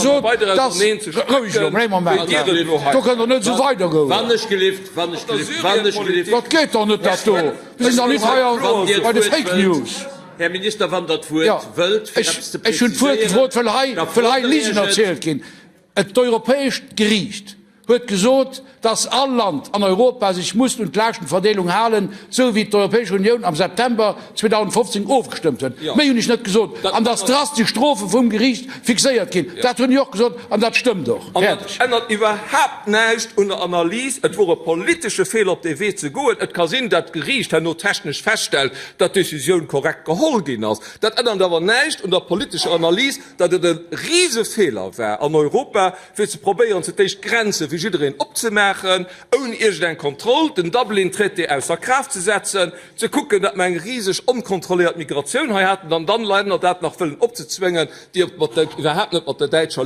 gesot, dass, roueg elo, ee Moment, do kënnt Der net esou weidergoen. Dat geet doch net, dat do. Mir sinn dach net hei bei de Fake News. Jo, ech hunn d'Wuert gefrot, well hei, well hei Ligen erzielt ginn. D'Europäescht Geriicht huet gesot, dass all Land an Europa sech muss un d'Laaschtenverdeelung halen, sou wéi d'Europäesch Unioun am September 2015 ofgestëmmt huet. Méi hunn ech net gesot. An dass drastesch Strofe vum Geriicht fixéiert ginn, dat hunn ech och gesot an dat stëmmt och. An dat Fäerdeg. ännert iwwerhaapt näischt un der Analys. Et wor e politesche Feeler, op dee Wee ze goen. Et ka sinn, dat d'Geriicht herno technesch feststellt, dat d'Decisioun korrekt geholl ginn ass. Dat ännert awer näischt un der politescher Analys, dat et e Risefeeler war an Europa, fir ze probéieren, fir d'éischt d'Grenze fir jiddereen opzemaachen, ouni iergendeng Kontroll, den Dublin-Traité ausser Kraaft ze setzen, ze kucken, datt mer eng riseg onkontrolléiert Migratioun hei haten an dann Länner dat nach wëllen opzezwéngen, déi iwwerhaapt net mat der däitscher.